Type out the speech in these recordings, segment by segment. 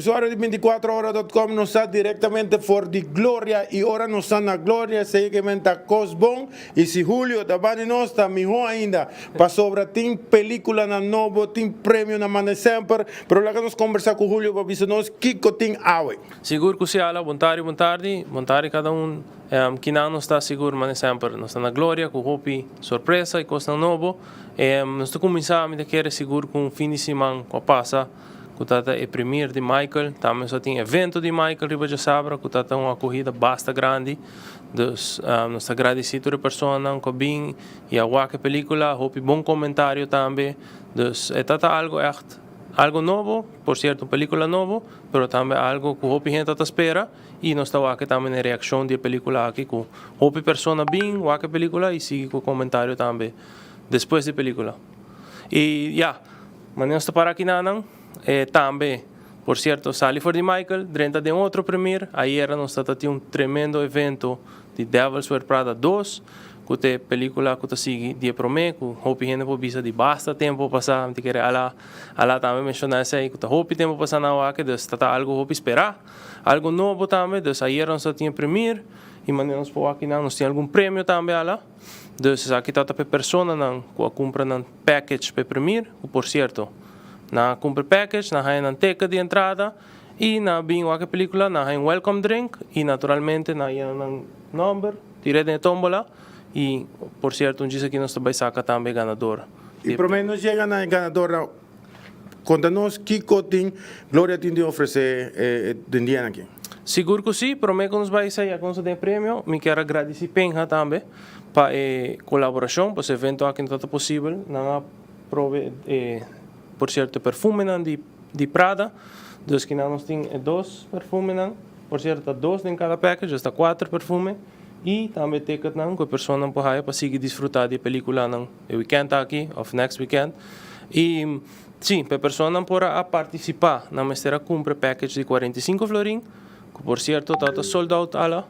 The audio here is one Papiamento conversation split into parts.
Usuario di 24ora.com, nos ta directamente for di Gloria y ora nos ta na Gloria, esey ke men ta cos bon y si Julio ta bani nos ta miho ainda, pasobra tin peliculanan nobo, tin premionan manda semper, pero laga nos combersa cu Julio pa bisa nos kico tin awe. Sigur cu si ala, bon tardi, bon tardi, bon tardi cada un. Kinan nos ta sigur manda semper, nos ta na Gloria cu hopi sorpresa y cosnan nobo. Nos ta cuminsa, mi ta kere sigur cu un fin di siman cu a pasa, cu ta ta e premier di Michael. Tambe nos ta tin evento di Michael riba djasabra cu ta ta un acogida basta grandi. Dus nos ta gradici tur e personanan cu a bin y a wak e pelicula. Hopi bon comentario tambe. Dus e ta ta algo echt algo nobo, por cierto un pelicula nobo, pero tambe algo cu hopi hende ta ta spera y nos ta wak tambe na e reaccion di e pelicula aki cu hopi persona bin wak e pelicula y sigui cu comentario tambe despues di e pelicula. Y ya. Manera nos ta para aki nanan, e tambe, por cierto, sali for di Michael, drenta den otro premier. Ayera nos ta tin un tremendo evento di Devils Wear Prada 2, cu ta e pelicula cu ta sigui di e prome, cu hopi hende por bisa di basta tempo pasa. Mi ta kere ala, ala tambe menciona esey, cu ta hopi tempo pasa na awaki, dus ta ta algo hopi spera, algo nobo tambe. Dus ayera nos ta tin e premier y manera nos por wak aki nan, nos tin algun premio tambe ala. Dus esaki ta ta pa e personanan cu a cumpra nan package pa e premier, cu por cierto, nan a cumpra e package, nan haya nan ticket di entrada y nan a bin wak e pelicula, nan haya un welcome drink y naturalmente nan a yena nan nomber, tira den e tombola y por cierto un djis aki nos ta bay saca tambe e ganador. Y prome nos yega na e ganador, conta nos kico tin Gloria tin di ofrece den dianan aki. Sigur cu si, prome cu nos bay saya cu nos ta den e premio, mi kier a gradici Penha tambe pa e colaboracion, pues e evento aki no tabata posibel, nan a probe e por cierto e perfumenan di di Prada, dus kinan nos tin e dos perfumenan, por cierto ta dos den cada package, dus ta cuater perfume, y tambe e ticketnan cu e personanan por haya pa sigui disfruta di e peliculanan e weekend aki of next weekend, y si, pa e personanan por a participa nan mester a cumpra e package di 45 florin, cu por cierto tabata sold out ala.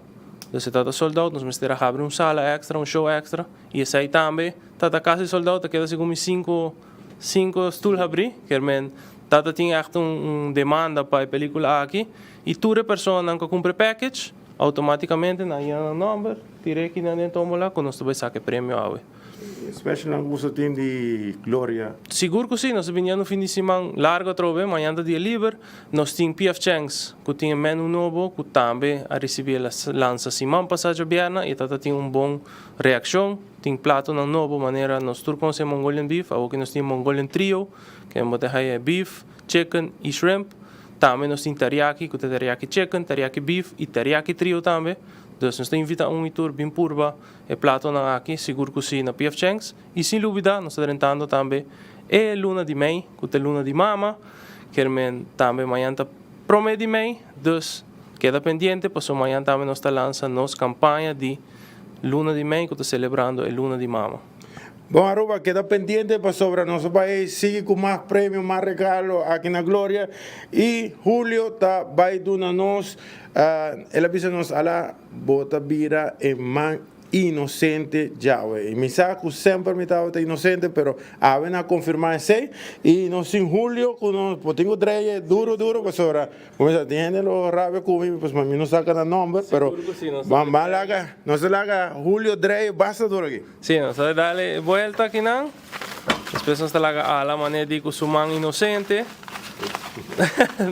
Dus e tabata sold out, nos mester a habri un sala extra, un show extra, y esey tambe tabata casi sold out, ta keda segun mi cinco, cinco stoel habri, kier men tabata tin echt un, un demanda pa e pelicula aki, y tur e personanan cu a cumpra e package, automaticamente nan a yena nan nomber, tira e kinan den tombola cu nos ta bay saca e premio awe. Special nan gusta tin di Gloria. Sigur cu si, nos ta biniendo un fin di siman largo atrobe, mañan ta dia liber. Nos tin PF Chang's cu tin e menu nobo cu tambe a ricibi e lansa siman pasa djabièrnè y ta tin un bon reaccion. Tin platonan nobo manera nos tur conoce Mongolian beef, awo ki nos tin Mongolian trio, ken bo ta haya e beef, chicken y shrimp. Tambe nos tin teriyaki cu ta teriyaki chicken, teriyaki beef y teriyaki trio tambe. Dus nos ta invita un y tur bin purba e platonan aki, sigur cu si na PF Chang's. Y sin lubida nos ta drentando tambe e luna di mei, cu ta e luna di mama, kier men tambe mañan ta prome di mei, dus keda pendiente pasobra mañan tambe nos ta lansa nos campaña di luna di mei cu ta celebrando e luna di mama. Bon Aruba, keda pendiente pasobra nos a bay sigui cu mas premio, mas regalo aki na Gloria y Julio ta bay duna nos, el a bisa nos ala bo ta bira e man Inocente djawe. Y mi sa cu semper mi tabata inocente, pero awe nan a confirma esey. Y nos tin Julio cu nos por tin cu dreye duro duro pasobra como mi sa tin hende lo rabia cu mi pues mi no saca nan nomber, pero Sigur cu si, nos ban ban laga, nos ta laga Julio dreye basta duro aki. Si, nos ta dale buelta akinan, despues nos ta laga Ala mane di cu su man inocente,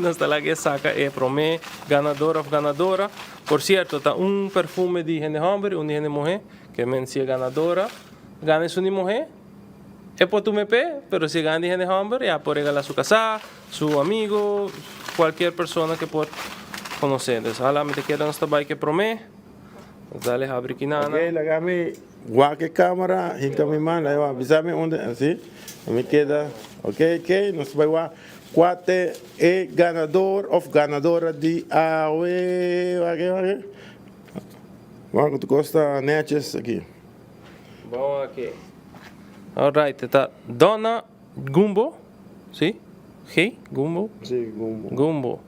nos ta laga e saca e prome ganador of ganadora. Por cierto, ta un perfume di hende homber y un di hende muhe, ke men si e ganadora gana esun di muhe, e por tuma e p'e, pero si e gana di hende homber, ya por regala su casá, su amigo, cualkier persona ke por conoce. Entonces, hala mi ta kere nos ta bay ke prome, nos dale habri kinana. Ok, laga mi wak e camera, hinca mi man, laga wak, bisa mi unda, asi, mi keda, ok, ok, nos ta bay wak. Cua te e ganador of ganadora di awe? Wak wak. Wak cu cos ta netjes aki. Bon aki. Alright, e ta Donna Gumbo, si? G? Gumbo? Si, Gumbo. Gumbo.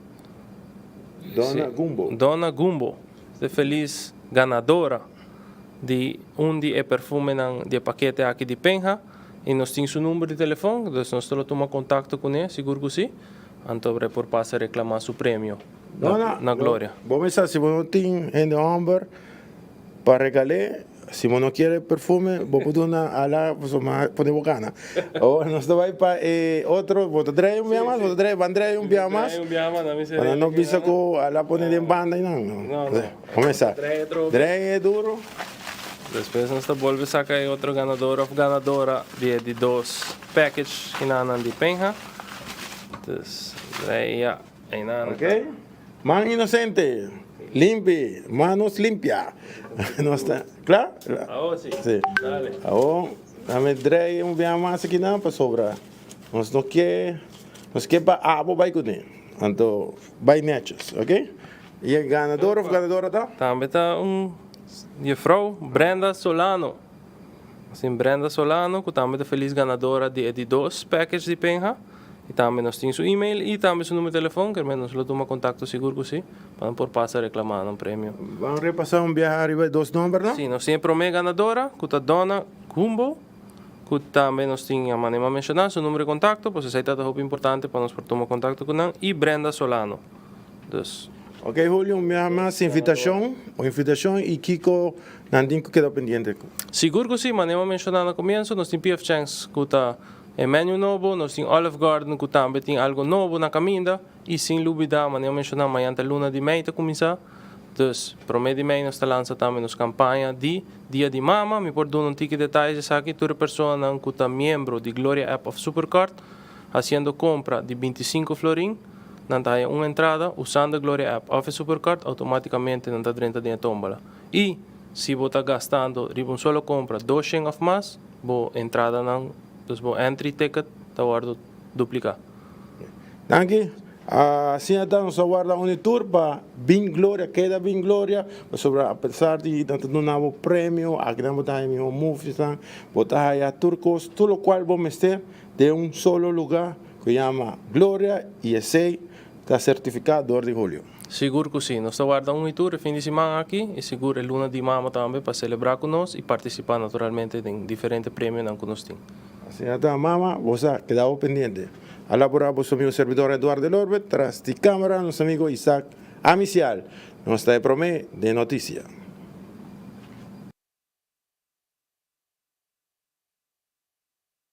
Donna Gumbo. Donna Gumbo. E feliz ganadora di un di e perfumenan di e pakete aki di Penha. Y nos tin su number di telefon, dus nos ta lo tuma contacto cune, sigur cu si. Anto e por pasa reclama su premio No, no. na Gloria. Bo pensa, si bo no tin hende homber pa regala, si bo no kier perfume, bo por duna ala, pone bo gana. O nos ta bay pa otro, bo ta draai un bia mas, bo ta draai, ban draai un bia mas. Un bia mas, na Pa no bisa cu ala pone den banda y nan. No, no. Cuminsa. Draai otro. Draai duro. Despues nos ta bolbe saca e otro ganador of ganadora di dos package nan di Penha. Dus, ja, ey nan. Ok. Man inocente, limpi, manos limpia. Nos ta, cla? Oh, si. Si. Dale. Awor, dame draai un bia mas aki nan pasobra. Nos no kier, nos kier pa abo bay cune. Anto, bay netjes, ok? Y e ganador of ganadora ta? Tambe ta un juffrouw Brenda Solano. Asina, Brenda Solano, cu tambe ta feliz ganadora di dos package di Penha. Y tambe nos tin su e-mail y tambe su number di telefon, cu nos lo tuma contacto sigur cu si, pa por pasa reclama un premio. Ban repasa un biaha ariba dos number, no? Si, nos tin prome ganadora, cu ta Donna Gumbo, cu tambe nos tin, manera menciona, su number di contacto, pues esey ta hopi importante pa nos por tuma contacto cu nan, y Brenda Solano. Dus, Ok, Julio, un biaha mas invitacion, un invitacion y kico nan tin cu keda pendiente. Sigur cu si, manera menciona na comienso, nos tin PF Chang's cu ta e menu nobo, nos tin Olive Garden cu tambe tin algo nobo na caminda y sin lubida, manera menciona, mañan ta luna di mei ta cuminsa. Dus, prome di mei nos ta lansa tambe nos campaña di Dia di Mama. Mi por duna un tiki detaye aki: tur persona cu ta miembro di Gloria App of Supercard, haciendo compra di 25 florin, nan ta un entrada usando Gloria App of Supercard, automaticamente nan ta drenta den tombola. Y si bo ta gastando riba un solo compra 200 of mas, bo entrada nan, dus bo entry ticket ta wordo duplica. Danki. Asina ta, nos ta warda un tur pa bin Gloria, keda bin Gloria, sobre apesar di nan duna bo premio, aki nan bo ta haya movies, bo ta haya tur cos, tur locual bo mester den un solo lugar cu yama Gloria y esey ta certifica door di Julio. Sigur cu si. Nos ta warda un tur fin di siman aki y sigur e luna di mama tambe pa celebra cu nos y participa naturalmente den diferente premio cu nos tin. Asina ta, mama, bo keda pendiente. Alabora bo amigo servidor Eduardo Lorbe, tras di camara, nos amigo Isaac Amicial. Nos ta prome di noticia.